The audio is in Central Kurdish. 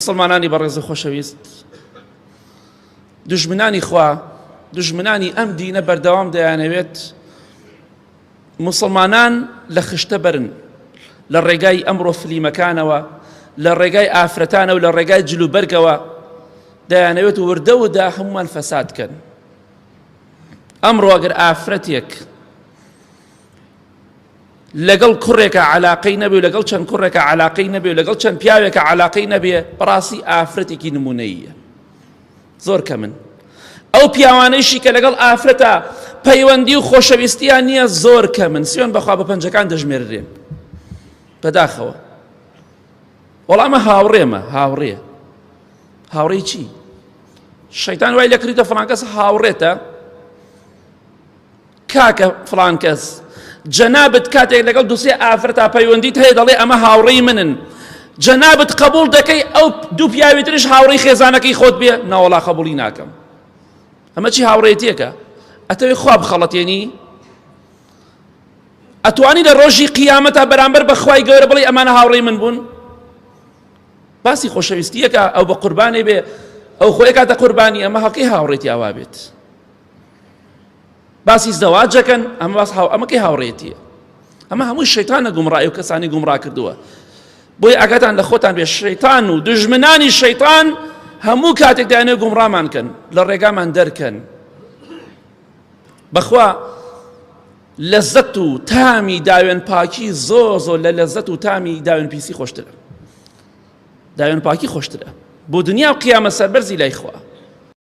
مسلمانانی بەڕێز و خۆشەویست دژمنانی خوا دژمنانی ئەم دینە بەردەوام دەیانەوێت موسڵمانان لە خشتە بەرن لە ڕێگای ئەمڕۆ فلیمەکانەوە لە ڕێگای ئافرەتانە و لە ڕێگای جلوبەرگەوە دەیانەوێت وردە وردە هەمومان فەساد کەن ئەمڕۆ ئەگەر ئافرەتێک لەگەڵ کوڕێکە علاقەی نەبێ و لەگەڵ چەند کوڕێکە علاقەی نەبێ و لەگەڵ چەند پیاوێکە علاقەی نەبێ بەڕاستی ئافرەتێکی نمونەیە زۆر کەمن ئەو پیاوانەیشی کە لەگەڵ ئافرەتە پەیوەندی و خۆشەویستیان نییە زۆر کەمن سیۆن بەخوا بە پەنجەکان دەژمێررێن بەداخەوە وەڵامە هاوڕێمە هاوڕێ هاوڕێی چی شەیتان وای لەکردیتە فڵان کەس هاوڕێتە کاکە فڵان کەس جەنابت کاتێک لەگەڵ دوسێ ئافرەتا پەیوەندیت هەیە دەڵێ ئەمە هاوڕێی منن جەنابت قبول دەکەی ئەو دوو پیاوی ترش هاوڕێی خێزانەکەی خۆت بێ ناوەڵا قبولی ناکەم ئەمە چی هاوڕێتیەکە ئەتەوێ خوا بخەڵەتێنی ئەتوانی لە ڕۆژی قیامەتا بەرامبەر بە خوای گەورە بڵێ ئەمانە هاوڕێی من بوون باسی خۆشەویستیەکە ئەو بە قوربانێ بێ ئەو خۆی کاتە قوربانی ئەمە هەڵکەی هاوڕێتی ئاوا بێت باسی زەواج دەکەن ئەمە باس هاو ئەمە کەی هاوڕێتیە ئەمە هەمووی شەیتانە گومڕای و کەسانی گومڕا کردووە بۆی ئاگاتان لە خۆتان بێ شەیتان و دژمنانی شەیتان هەموو کاتێک دایانێ گومڕامان کەن لە ڕێگامان دەرکەن بەخوا لەزەت و تامی داوێن پاکی زۆر زۆر لە لەزەت و تامی داوێن پیسی خۆشترە داوێن پاکی خۆشترە بۆ دنیا و قیامە سەربەرزی لای خوا.